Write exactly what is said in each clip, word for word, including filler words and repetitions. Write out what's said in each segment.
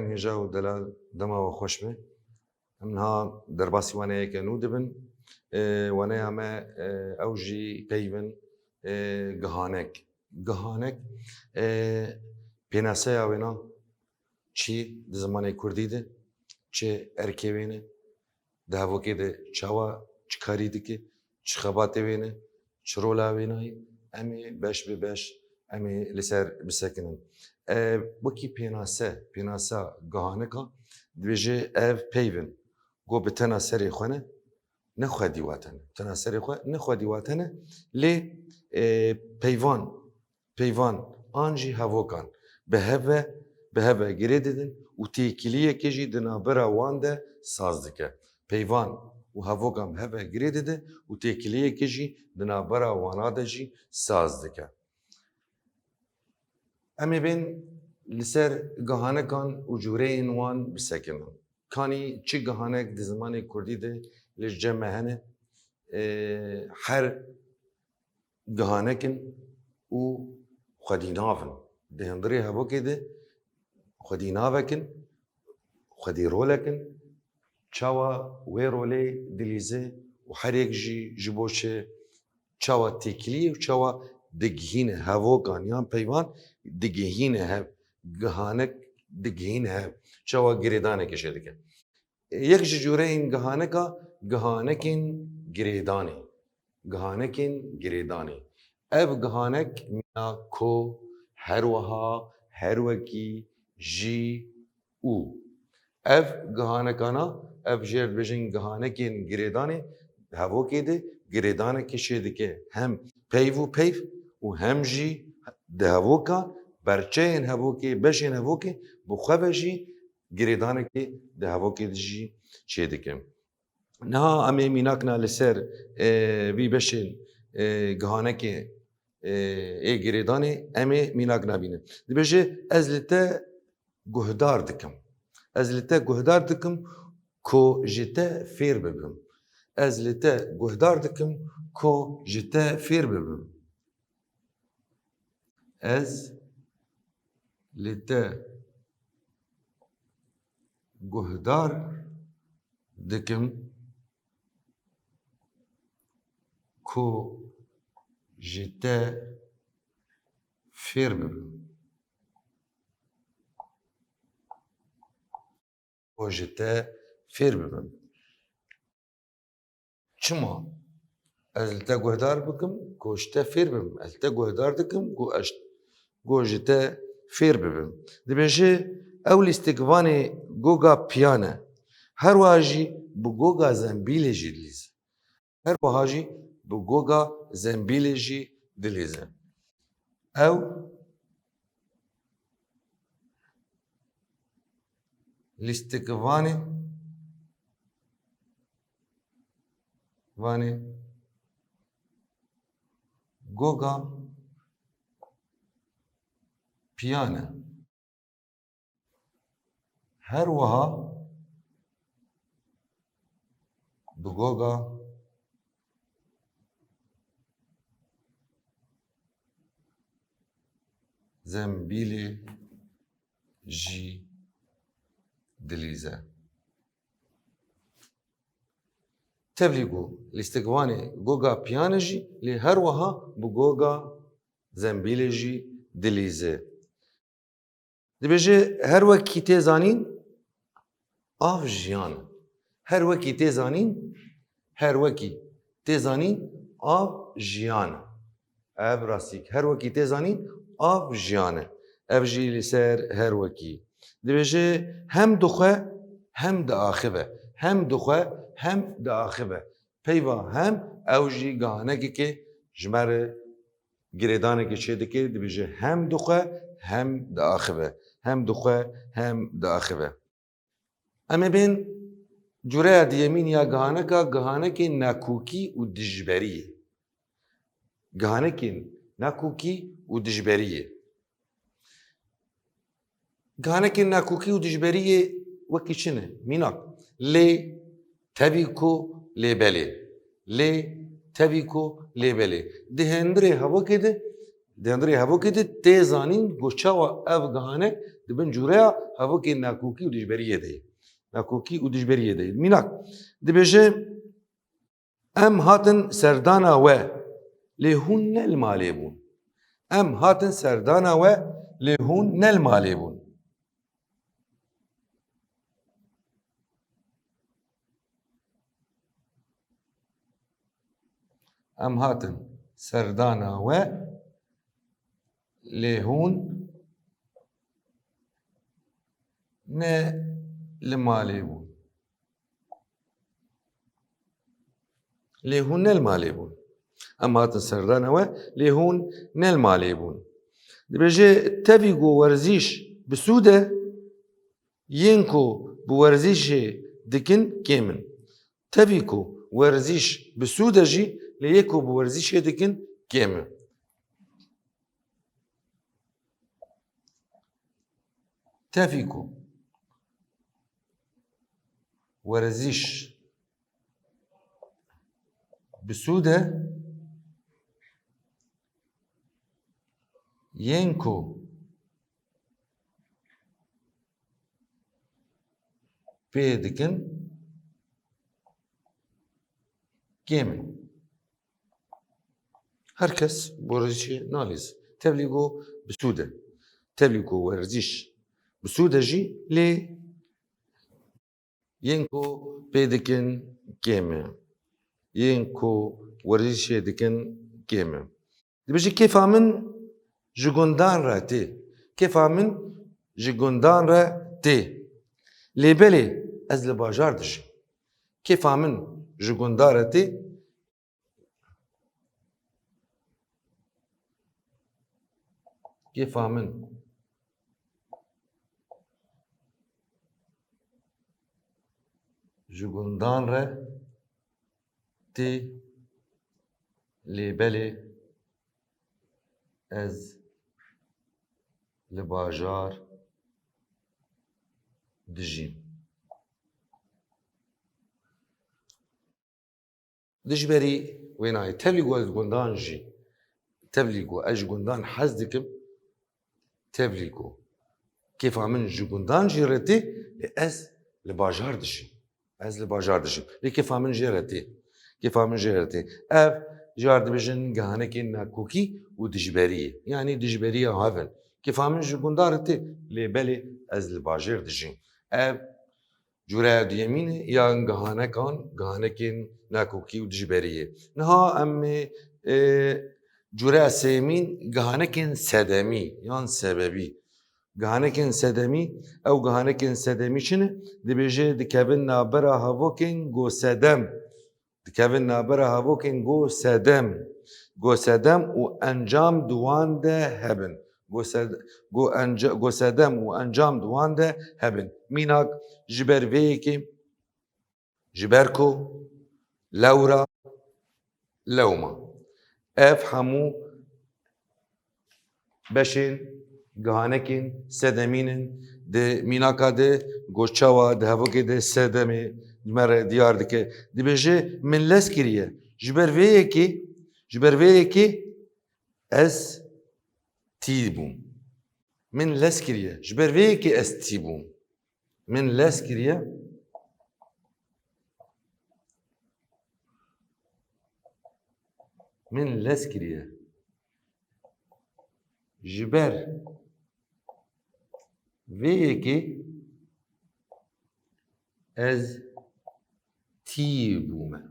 Hêja û delal, dema we xweş be. Em niha derbasî waneyeke nû dibin. E, waneya me, e, ew jî peyv in, e, gihanek. Gihanek, e, pênaseya wêna çi di zimanê kurdî de, çi erkê wê ne, di hevokê de çawa çi karî dike, çi xebatê wê ne, çi rola wê nayê, em ê beş bi beş, em ê li ser bisekinin. E, wekî pênase, pênasa gihanika, dibêje ev peyv in. Go bi tena serê xwe ne, ne xwedî wate ne. Tena serê xwe ne xwedî wate ne. Lê, e, peyvan, peyvan an jî hevokan bi hev ve, bi hev ve girê didin û têkiliyekê jî di navbera wan de saz dike. Peyvan û hevokan bi hev ve girê dide û têkiliyekê jî di navbera wana de jî saz dike. Em ê bên li ser gihanekan û cûreyên wan bisekinin. Kanî çi gihanek di zimanê kurdî de li cem me hene, e, her gihanek in û xwedî nav in. Di hundirê hevokê de xwedî navek in, xwedî rolek in, çawa wê rolê dilîze û her yek jî ji bo çi, çawa têkilî û çawa digihîne hevokan yan peyvan digihîne hev, gihanek digihîne hev, çawa girêdanekê çêdike. Yek ji cûreyên gihaneka, gihanekên girêdanê. Gihanekên girêdanê. Ev gihanek mîna, ko, her wiha, her wekî, jî, û. Ev gihanekana, ev jê re dibêjin gihanekên girêdanê, di hevokê de girêdanekê çêdike hem peyv û peyv û hem jî di hevoka berçeyên hevokê, beşên hevokê bi xwe ve jî girêdanekê di hevokê de jî çêdike. Niha em ê mînakna li ser, e, vî beşên, e, gihanekê, e, ê girêdanê em ê mînakna bînin. Dibêje, ez li te guhdar dikim. Ez li te guhdar dikim ku ji te fêr bibim. Ez li te guhdar dikim ku ji te fêr bibim. Ez li te guhdar dikim ku ji te fêr bibim. Ku ji te fêr bibim. Çima? Ez li te guhdar bikim, ku ji te fêr bibim. Ez li te guhdar dikim, ku ez, ku ji te fêr bibim. Dibêje, ew lîstikvanê goga piyan e. Her wiha jî bi goga zembîlê jî dilîze. Her wiha jî bi goga zembîlê jî dilîze. Ew lîstikvanê, vanê goga piyan e. Her wiha bi goga zembîlê jî dilîze. Tevlî ku lîstikvanê goga piyan e jî, lê her wiha bi goga zembîlê jî dilîze. Dibêje, her wekî tê zanîn, av jiyan e. Her wekî tê zanîn, her wekî tê zanîn, av jiyan e. Ev rastî, her wekî tê zanîn, av jiyan e. Ev jî li ser her wekî. Dibêje, hem dixwe, hem diaxive. Hem dixwe, hem diaxive. Peyva hem, ew jî gihanekeke ji me re girêdanekê çêdike, dibêje hem dixwe, hem diaxive. Hem dixwe, hem diaxive. Em ê bên cûreya diyemîn ya gihaneka, gihanekên nakokî û dijberiyê. Gihanekên nakokî û dijberiyê. Gihanekên nakokî û dijberiyê wekî çi ne? Mînak, lê, tevî ku, lê belê. Lê, tevî ku, lê belê. Di hundirê hevokê de, di hundirê hevokê de tê zanîn ku çawa ev gihanek Di bin cûreya hevokên nakokî û dijberiyê de ye. Nakokî û dijberiyê de ye. Mînak, dibêje, Em hatin serdana we, lê hûn ne li malê bûn. Em hatin serdana we, lê hûn ne li malê bûn. Em hatin serdana we, lê hûn ne li malê bûn. Lê hûn ne li malê bûn. Em hatin serdana we, lê hûn ne li malê bûn. Dibêje, tevî ku werzîş bi sûd e, yên ku bi werzîşê dikin kêm in. Tevî ku werzîş bi sûd e jî, lê yê ku bi werzîşê dikin kêm e. Tevî ku werzîş bi sûd e, yên ku pê dikin kêm in. Her kes bi werzîşê nalîze. Tevlî ku bi sûd e. Tevlî ku werzîş bi sûd e jî lê yên ku pê dikin kêm e. Yên ku werzîşê dikin kêm e. Dibêje, kêfa min ji gundan re tê. Kêfa min ji gundan re tê. Lê belê ez li bajar dijîm. Kêfa min ji gundan re tê. Kêfa min ji gundan re tê, lê belê ez li bajar dijîm. Dijberî wê nayê. Tevlî ku ez gundan jî, tevlî ku ez ji gundan hez dikim, tevlî ku kêfa min ji gundan jî re tê, lê ez li bajar dijîm. Ez li bajar dijîm. Lê kêfa min jê re tê. Kêfa min jê re tê. Ev, car dibêjin gihanekên nakokî û dijberiyê. Yanî dijberiya hev in. Kêfa min ji gundan re tê, lê belê ez li bajêr dijîm. Ev, Cûreya duyemîn e ya gihanekan, gihanekên nakokî û dijberiyê. Niha em ê, e, cûreya sêyemîn, gihanekên sedemî yan sebebî. Gihanekên sedemî, ew gihanekên sedemî çi ne? Dibêje dikevin navbera hevokên go sedem. Dikevin navbera hevokên go sedem. Go sedem û encam di wan de hebin. Go sed-, go enca-, go sedem û encam di wan de hebin. Mînak, ji ber vê yekê, ji ber ku, lewra, lewma. Ev hemû beşên gihanekên sedemîn in. Di mînaka de got çawa di hevokê de sedemê ji me re diyar dike. Dibêje, min lez kiriye. Ji ber vê yekê, ji ber vê yekê ez tî bûm. Min lez kiriye. Ji ber vê yekê ez tî bûm. Min lez kiriye. Min lez kiriye. Ji ber vê yekê ez tî bûme.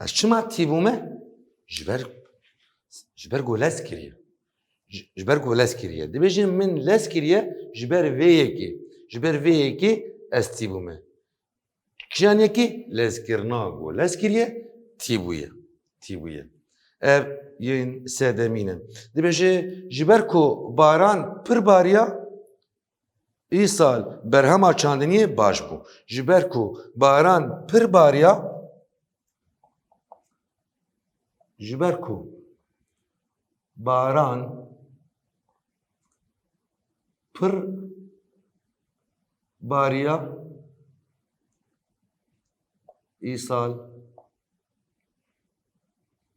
Ez çima tî bûme? Ji ber, ji ber ku lez kiriye. Ji, ji ber ku lez kiriye. Dibêjin min lez kiriye ji ber vê yekê. Ji ber vê yekê ez tî bûme. Kîjan yekê? Lezkirina ku lez kiriye, tî bûye. Tî bûye. Ev yên sedemîn e. Dibêje, ji ber ku baran pir bariya, îsal berhema çandiniyê baş bû. Ji ber ku baran pir bariya, ji ber ku baran pir bariya, îsal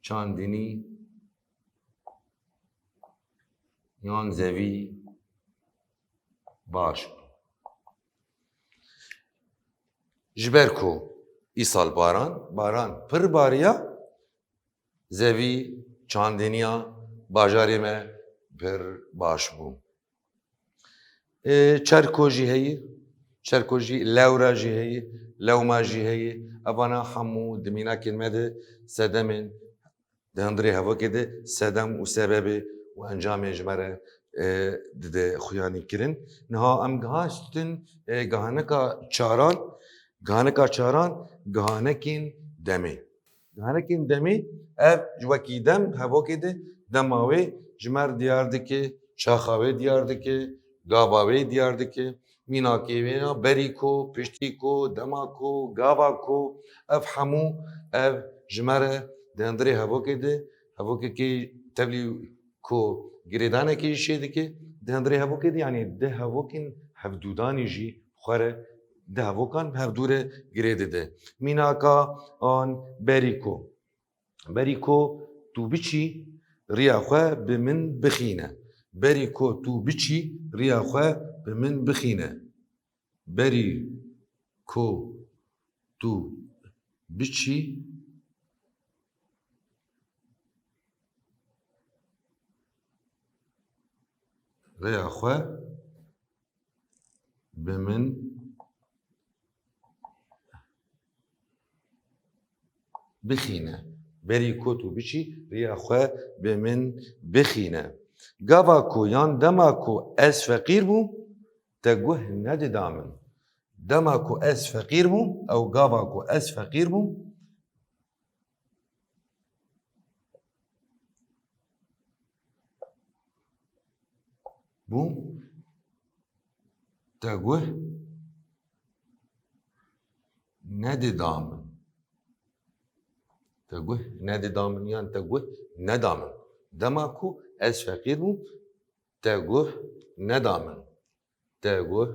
çandinî yan zevî baş bû. Ji ber ku îsal baran, baran pir bariya, zevî çandiniya bajarê me pir baş bû. Ê, çerko jî heye, çerko jî, lewra jî heye, lewma jî heye. Evana hemû di mînakên me de sedemên di hundirê hevokê de sedem û sebebê û encamê ji me re, e, dide xuyanî kirin. Niha em gihiştin, e, gihanika çaran, gihanika çaran, gihanekên demê. Gihanekên demê, ev ji wekî dem, hevokê de dema wê ji me re diyar dike, çaxa wê diyar dike, gava wê diyar dike. Mînakê wê ya berî ku, piştî ku, dema ku, gava ku, ev hemû, ev ji me re di hundirê hevokê de, hevokekê tevlî ku girêdanekê jî çê dike, di hundirê hevokê de, yanî di hevokên hevdûdanî jî xwe re di hevokan hevdû re girê dide. Mînaka an berî ku. Berî ku tu biçî, riya xwe bi min bixîne. Berî ku tu biçî, riya xwe bi min bixîne. Berî ku tu biçî, riya xwe bi min bixîne. Berî ku tu biçî, riya xwe bi min bixîne. Gava ku yan dema ku ez feqîr bûm, te guh nedida min. Dema ku ez feqîr bûm, ew gava ku ez feqîr bûm, bûm, te guh nedida min. Te guh nedida min yan te guh neda min. Dema ku ez feqîr bûm, te guh neda min. Te guh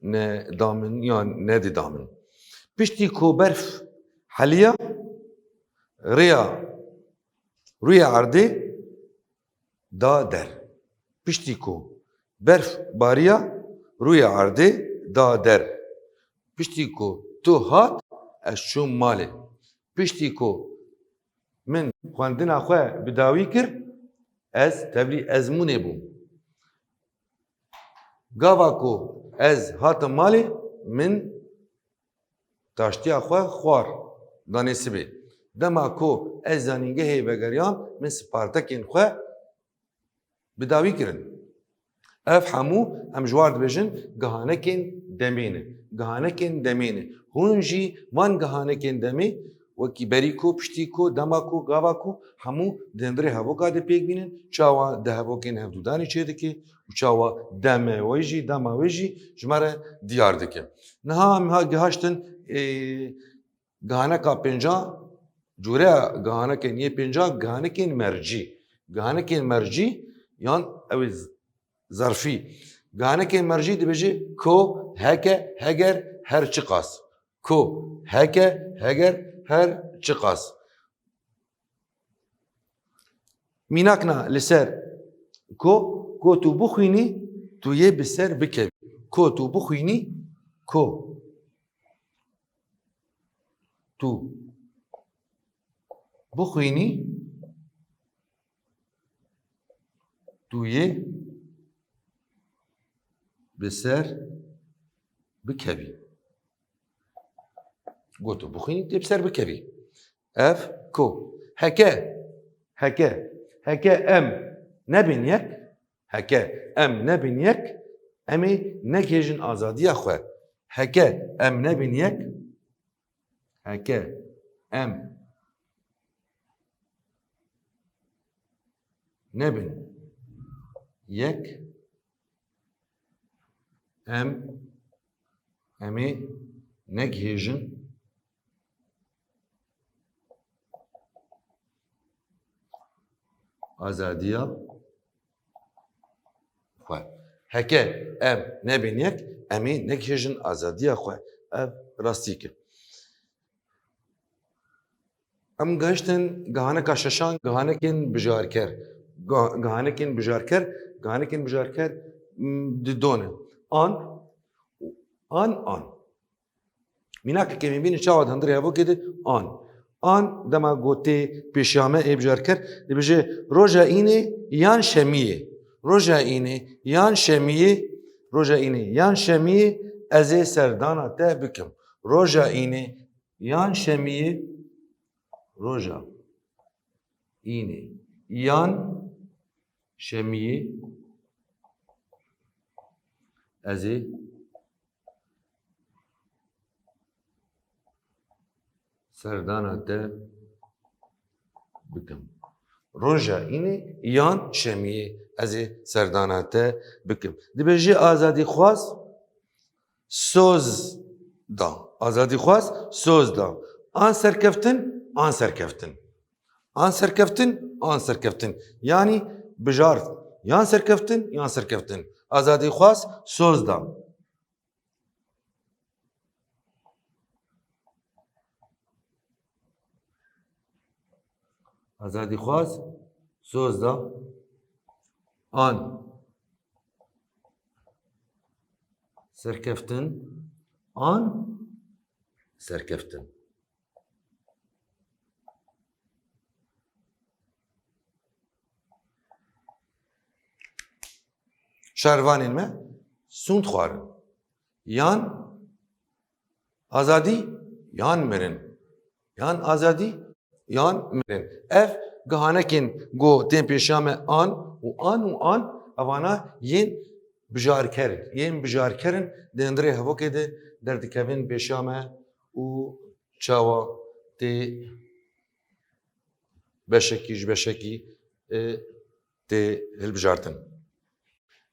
neda min yan nedida min. Piştî ku berf heliya, rêya rûyê erdê da der. Piştî ku berf bariya, rûyê erdê da der. Piştî ku tu hat, ez çûm malê. Piştî ku min xwendina xwe bi dawî kir, ez tevlî ezmûnê bûm. Gava ku ez hatim malê, min taştiya xwe xwar danê sibê. Dema ku ez zanîngehê vegeriyam, min spartekên xwe bi dawî kirin. Ev hemû em ji war dibêjin gihanekên demê ne. Gihanekên demê ne. Hûn jî van gihanekên demê wekî berî ku, piştî ku, dema ku, gava ku hemû di hundirê hevoka de pêk bînin, çawa di hevokên hevdûdanî çê dike û çawa deme wê jî, dema wê jî ji me re diyar dike. Niha em ha gihaştin, ê, gihaneka pênca, cûreya gihanekên yê pênca, gihanekên mercî. Gihanekên mercî yan ew ê z-, zerfî. Gihanekên mercî dibêje ko, heke, heger, her çiqas. Ko, heke, heger, her çiqas. Mînakna li ser ko, ko tu bixwînî, tu yê bi ser bikevî. Ko tu bixwînî, ko tu bixwînî, tu yê bi ser bikevî. Got tu bixwînî, tu yê bi ser bikevî. Ev ko. Heke, heke, heke em nebin yek, heke em nebin yek, em ê negihêjin azadiya xwe. Heke em nebin yek, heke em nebin yek, em, em ê negihêjin azadiya xwe. Heke em nebin yek, em ê negihêjin azadiya xwe. Ev rastîk e. Em gihiştin gihaneka şeşan, gihanekên bijarker. Ga-, gihanekên bijarker, gihanekên bijarker, m, di do ne. An, an, an. Mînakeke em ê bînin çawa di hundirê hevokê de an. An dema ku tê pêşiya me ê bijarker, dibêje, roja înê yan şemiyê. Roja înê yan şemiyê, roja înê yan şemiyê ez ê serdana te bikim. Roja înê yan şemiyê, roja înê yan şemiyê ez ê serdana te bikim. Roja înê yan şemiyê ez ê serdana te bikim. Dibêje azadîxwaz soz da. Azadîxwaz soz da. An serkeftin, an serkeftin. An serkeftin, an serkeftin. Yanî bijart. Yan serkeftin, yan serkeftin. Azadîxwaz soz da. Azadîxwaz soz da. An serkeftin, an serkeftin. Şervanên me sûnd xwarin. Yan azadî, yan mirin. Yan azadî, yan mirin. Ev gihanekên ku tên pêşiya me an û an û an, evana yên bijarker in. Yên bijarker in, di hundirê hevokê de derdikevin pêşiya me û çawa tê beşekî ji beşekî, e, tê hilbijartin.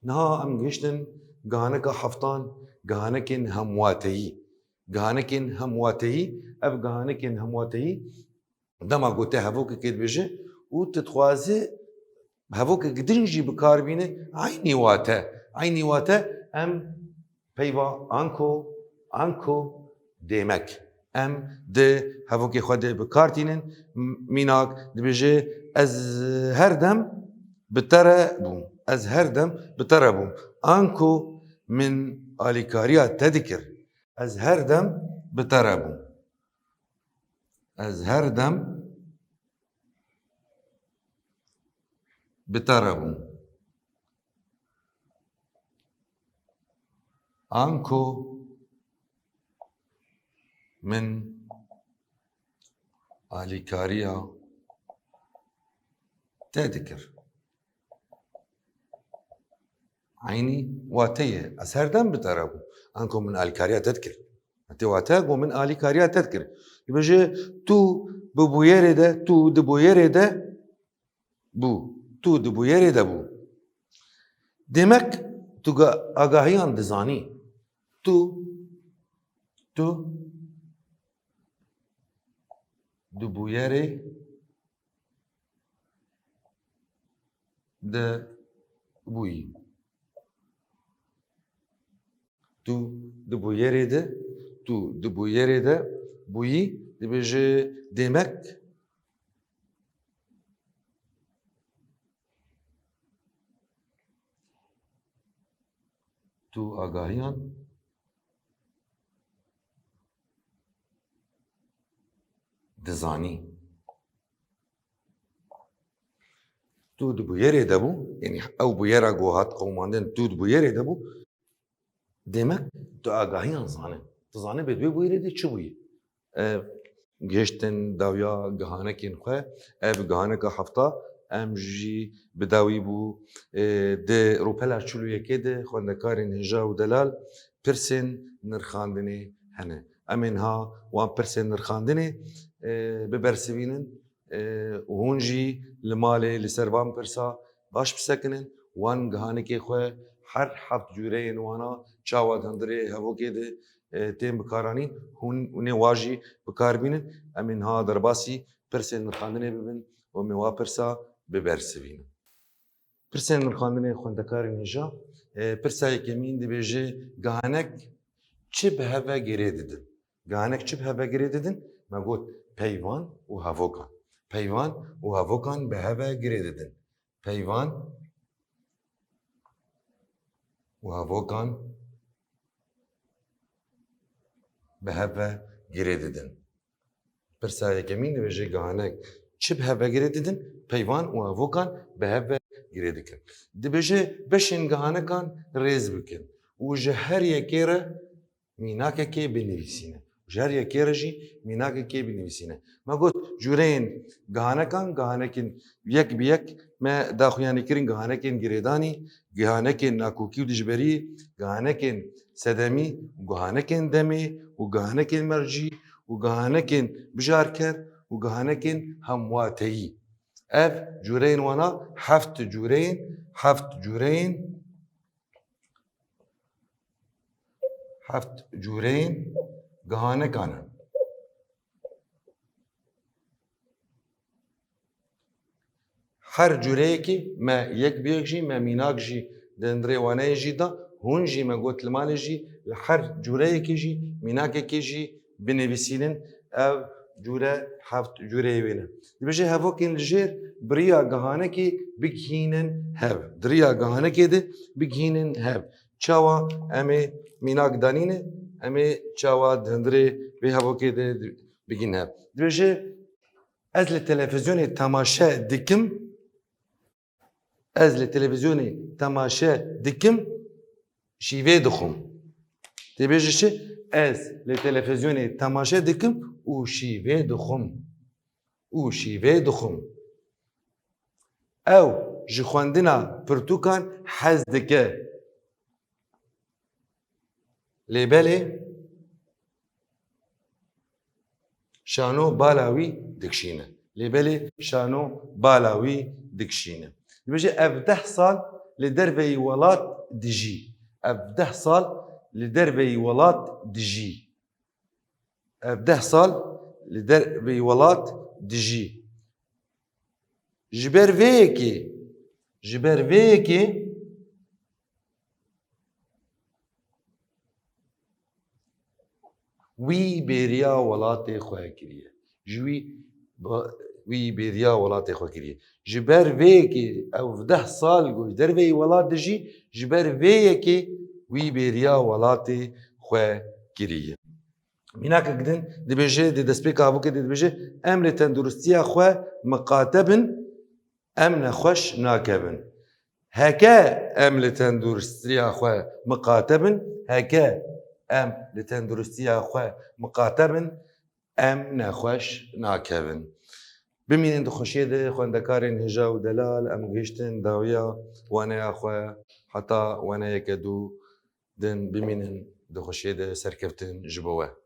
Niha em gihiştin gihaneka heftan, gihanekên hemwateyî. Gihanekên hemwateyî, ev gihanekên hemwateyî dema ku te hevokekê dibêje û tu dixwazî hevokek din jî bi kar bîne, eynî wate. Eynî wate em peyva anko, anko, dêmek. Em di hevokê xwe de bi kar tînin. M-, mînak dibêje, ez her dem bi te re bûm. Ez her dem bi te re bûm. Anko min alîkariya te dikir. Ez her dem bi te re bûm. Ez her dem bi te re bûm. Anko min alîkariya te dikir. Eynî wate ye. Ez her dem bi te re bûm. Anko min alîkariya te dikir. Tê wate ku min alîkariya te dikir. Dibêje, tu bi bûyerê de, tu di bûyerê de bû. Tu di bûyerê de bû. Demek tu ga-, agahiyan dizanî. Tu, tu di bûyerê de bûyî. Tu di bûyerê de, tu di bûyerê de bûyî, dibêje demek tu agahiyan dizanî. Tu di bûyerê de bû, yanî ew bûyera ku hat qewimandin, tu di bûyerê de bû, demek tu agahiyan zanî. Tu zanî bê di wê bûyerê de çi bûyî? Ev gihiştin dawiya gihanekên xwe, ev gihaneka hefta, em jî bi dawî bû, e, di rûpela çil û yekê de xwendekarên hêja û delal pirsên nirxandinê hene. Em ê niha wan pirsên nirxandinê, e, bibersivînin, e, û hûn jî li malê li ser van pirsa baş bisekinin. Wan gihanekê xwe her heft cûreyên wana çawa di hundirê hevokê de, e, tên bikaranîn, hûn, hûn ê wa jî bi kar bînin. Em ê niha derbasî pirsên nirxandinê bibin û em ê wa pirsa bibersivînin. Pirsên nirxandinê xwendekarên hêja, e, pirsa yekemîn dibêje, gihanek çi bi hev ve girê didin? Gihanek çi bi hev ve girê didin? Me got peyvan û hevokan. Peyvan û hevokan bi hev ve girê didin. peyvan û hevokan bi hev ve girê didin. Pirsa yekemîn dibêje gihanek çi bi hev ve girê didin, peyvan û hevokan bi hev ve girê dikin. Dibêje beşên gihanekan rêz bikin û ji her yekê re mînakekê binivîsîne. Ji her yekê re jî mînakekê binivîsîne. Me got cûreyên gihanekan, gihanekên yek bi yek me daxuyanî kirin, gihanekên girêdanî, gihanekên nakokî û dijberî, gihanekên sedemî, gihanekên demê û gihanekên mercî û gihanekên bijarker û gihanekên hemwateyî. Ev cûreyên wana heft cûreyên, heft cûreyên, heft cûreyên gihanekan in. Her cûreyekî me yek bi yek jî, me mînak jî di hundirê waneyê jî da, hûn jî me got li malê jî li her cûreyekî jî mînakekê jî binivîsînin, ev cûre heft cûreyê wê ne. Dibêje hevokên li jêr bi riya gihanekê bigihînin hev. Di riya gihanekê de bigihînin hev. Çawa em ê mînak danîne, em ê çawa di hundirê vê hevokê de bigihînin hev. Dibêje ez li televîzyonê temaşe dikim, ez li televîzyonê temaşe dikim, şîvê dixwim. Dibêje çi? Ez li televîzyonê temaşe dikim û şîvê dixwim. Û şîvê dixwim. Ew ji xwendina pirtûkan hez dike. Lê belê şano bala wî dikişîne. Lê belê şano bala wî dikişîne. Dibêje ev deh sal li derveyî welat dijî. Ev deh sal li derveyî welat dijî. Ev deh sal li derveyî welat dijî. Ji ber vê yekê, ji ber vê yekê wî bêriya welatê xwe kiriye. Ji wî, wî bêriya welatê xwe kiriye. Ji ber vê yekê ew deh sal ku ji derveyî welat dijî, ji ber vê yekê wî bêriya welatê xwe kiriye. Mînakek din dibêje, di destpêka hevokê de dibêje, em li tenduristiya xwe miqate bin, em nexweş nakevin. Heke em li tenduristiya xwe miqate bin, heke em li tenduristiya xwe miqate bin, em nexweş nakevin. Bimînin di xweşiyê de, xwendekarên hêja û delal, em gihiştin dawiya waneya xwe, heta waneyeke dû din bimînin di xweşiyê de, serkeftin ji bo we.